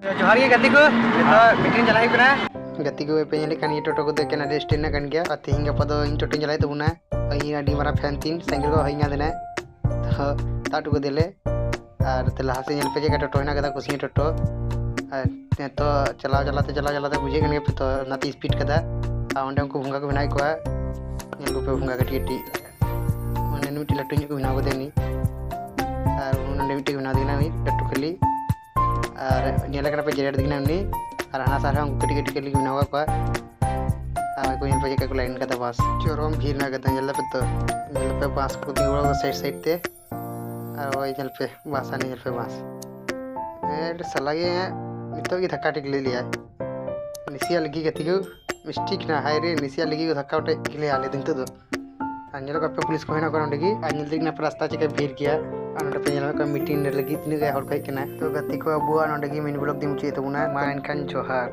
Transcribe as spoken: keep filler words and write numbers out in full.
ᱡᱚᱦᱟᱨ ᱜᱮ ᱜᱟᱛᱮ ᱠᱚ, ᱱᱤᱛᱚᱜ ᱢᱤᱴᱤᱝ ᱪᱟᱞᱟᱜ ᱦᱩᱭᱩᱜ ᱠᱟᱱᱟ᱾ ᱜᱟᱛᱮ ᱠᱚ ᱯᱮ ᱧᱮᱞᱮᱫ ᱠᱟᱱ, ᱱᱤᱭᱟᱹ ᱴᱳᱴᱳ ᱠᱚᱫᱚ ᱮᱠᱮᱱ ᱟᱹᱰᱤ ᱥᱴᱮᱱᱰ ᱨᱮᱱᱟᱜ ᱠᱟᱱ ᱜᱮᱭᱟ᱾ ᱟᱨ ᱛᱮᱦᱮᱧ ᱜᱟᱯᱟ ᱫᱚ ᱤᱧ ᱴᱳᱴᱳᱧ ᱪᱟᱞᱟᱣᱮᱫ ᱛᱟᱵᱚᱱᱟ᱾ ᱤᱧ ᱟᱹᱰᱤ ᱢᱟᱨᱟᱝ ᱯᱷᱮᱱ ᱛᱤᱧ, ᱥᱮᱸᱜᱮᱞ ᱠᱚ ᱦᱮᱡ ᱠᱟᱱ ᱛᱟᱦᱮᱱᱟ᱾ ᱛᱚ ᱛᱟᱵ ᱦᱚᱴᱚ ᱠᱟᱫᱮᱭᱟᱞᱮ᱾ ᱟᱨ ᱛᱮ ᱞᱟᱦᱟ ᱥᱮᱫ ᱧᱮᱞ ᱯᱮ ᱪᱮᱫ ᱞᱮᱠᱟ ᱴᱳᱴᱳ ᱦᱮᱱᱟᱜ ᱠᱟᱫᱟ, ᱠᱩᱥᱤᱭᱟᱹ ᱴᱳᱴᱳ᱾ ᱟᱨ ᱱᱤᱛᱚᱜ ᱪᱟᱞᱟᱣ ᱪᱟᱞᱟᱣ ᱛᱮ, ᱪᱟᱞᱟᱣ ᱪᱟᱞᱟᱣ ᱛᱮ ᱵᱩᱡᱷᱟᱹᱜ ᱠᱟᱱ ᱜᱮᱭᱟ ᱯᱮ ᱛᱚ, ᱚᱱᱟᱛᱮ ᱥᱯᱤᱰ ᱠᱟᱫᱟ᱾ ᱟᱨ ᱚᱸᱰᱮ ᱩᱱᱠᱩ ᱵᱚᱸᱜᱟ ᱠᱚ ᱵᱮᱱᱟᱣᱮᱫ ᱠᱚᱣᱟ᱾ ᱧᱮᱞ ᱠᱚᱯᱮ ᱵᱚᱸᱜᱟ ᱠᱟᱹᱴᱤᱡ ᱠᱟᱹᱴᱤᱡ, ᱢᱟᱱᱮ ᱢᱤᱫᱴᱤᱡ ᱞᱟᱹᱴᱩ ᱧᱚᱜ ᱠᱚ ᱵᱮᱱᱟᱣ ᱠᱟᱫᱮᱭᱟ ᱩᱱᱤ᱾ ᱟᱨ ᱱᱚᱸᱰᱮ ᱢᱤᱫᱴᱤᱡ ᱠᱚ ᱵᱮᱱᱟᱣ ᱠᱟᱫᱮ ᱠᱟᱱᱟ ᱩᱱᱤ ᱞᱟᱹᱴᱩ ᱠᱟᱹᱞᱤ᱾ ᱟᱨ ᱧᱮᱞᱮ ᱠᱟᱱᱟ ᱯᱮ ᱡᱮᱨᱮᱲ ᱫᱤᱱᱟ ᱩᱱᱤ᱾ ᱟᱨ ᱦᱟᱱᱟ ᱥᱟᱨ ᱦᱚᱸ ᱩᱱᱠᱩ ᱠᱟᱹᱴᱤᱡ ᱠᱟᱹᱴᱤᱡ ᱠᱟᱹᱞᱤ ᱠᱚ ᱵᱮᱱᱟᱣ ᱠᱟᱫ ᱠᱚᱣᱟ᱾ ᱟᱨ ᱠᱚ ᱧᱮᱞ ᱯᱮ ᱪᱮᱫ ᱞᱮᱠᱟ ᱠᱚ ᱞᱟᱭᱤᱱ ᱠᱟᱫᱟ ᱵᱟᱥ᱾ ᱪᱚᱨᱚᱢ ᱵᱷᱤᱲ ᱢᱮᱱᱟᱜ ᱠᱟᱫᱟ, ᱧᱮᱞ ᱫᱟᱯᱮ ᱛᱚ᱾ ᱧᱮᱞ ᱫᱟᱯᱮ ᱵᱟᱥ ᱠᱚ ᱛᱤᱸᱜᱩ ᱵᱟᱲᱟ ᱠᱟᱫᱟ ᱥᱟᱭᱤᱰ ᱥᱟᱭᱤᱰ ᱛᱮ᱾ ᱟᱨ ᱳᱭ ᱧᱮᱞ ᱯᱮ ᱵᱟᱥ, ᱟᱨ ᱧᱮᱞ ᱯᱮ ᱵᱟᱥ᱾ ᱦᱮᱸ, ᱥᱟᱞᱟ ᱜᱮ ᱱᱤᱛᱚᱜ ᱜᱮ ᱫᱷᱟᱠᱟ ᱴᱷᱤᱠ ᱞᱟᱹᱭ ᱞᱮᱭᱟᱭ᱾ ᱱᱟᱥᱮᱭᱟᱜ ᱞᱟᱹᱜᱤᱫ ᱜᱟᱛᱮ ᱠᱚ ᱢᱤᱥᱴᱮᱠ ᱱᱟ, ᱦᱟᱭ ᱨᱮ, ᱱᱟᱥᱮᱭᱟᱜ ᱞᱟᱹᱜᱤᱫ ᱠᱚ ᱫᱷᱟᱠᱟ ᱴᱷᱤᱠ ᱞᱟᱹᱭ ᱟᱞᱮ ᱫᱚ ᱱᱤᱛᱚᱜ ᱫᱚ᱾ ᱟᱨ ᱧᱮᱞᱚᱜ ᱠᱟᱱᱟ ᱯᱮ ᱯᱩᱞᱤᱥ ᱠᱚ ᱦᱮᱱᱟᱜ ᱠᱚᱣᱟ ᱱᱚᱸᱰᱮ ᱜᱮ᱾ ᱟᱨ ᱧᱮᱞ ᱫᱟᱲᱮᱭᱟᱜ ᱠᱟᱱᱟ ᱯᱮ ᱨᱟᱥᱛᱟ ᱪᱮᱫ ᱞᱮᱠᱟ ᱵᱷᱤᱲ ᱜᱮᱭᱟ᱾ ᱟᱨ ᱱᱚᱸᱰᱮ ᱯᱮ ᱧᱮᱞᱚᱜ ᱠᱟᱱᱟ ᱢᱤᱴᱤᱝ ᱨᱮ ᱞᱟᱹᱜᱤᱫ ᱛᱤᱱᱟᱹᱜ ᱜᱟᱱ ᱦᱚᱲ ᱠᱚ ᱦᱮᱡ ᱠᱟᱱᱟ᱾ ᱛᱚ ᱜᱟᱛᱮ ᱠᱚ, ᱟᱵᱚᱣᱟᱜ ᱱᱚᱸᱰᱮ ᱜᱮ ᱢᱤᱱᱤ ᱵᱞᱚᱜ ᱫᱚᱧ ᱢᱩᱪᱟᱹᱫ ᱮᱫ ᱛᱟᱵᱚᱱᱟ᱾ ᱢᱟ ᱮᱱᱠᱷᱟᱱ ᱡᱚᱦᱟᱨ᱾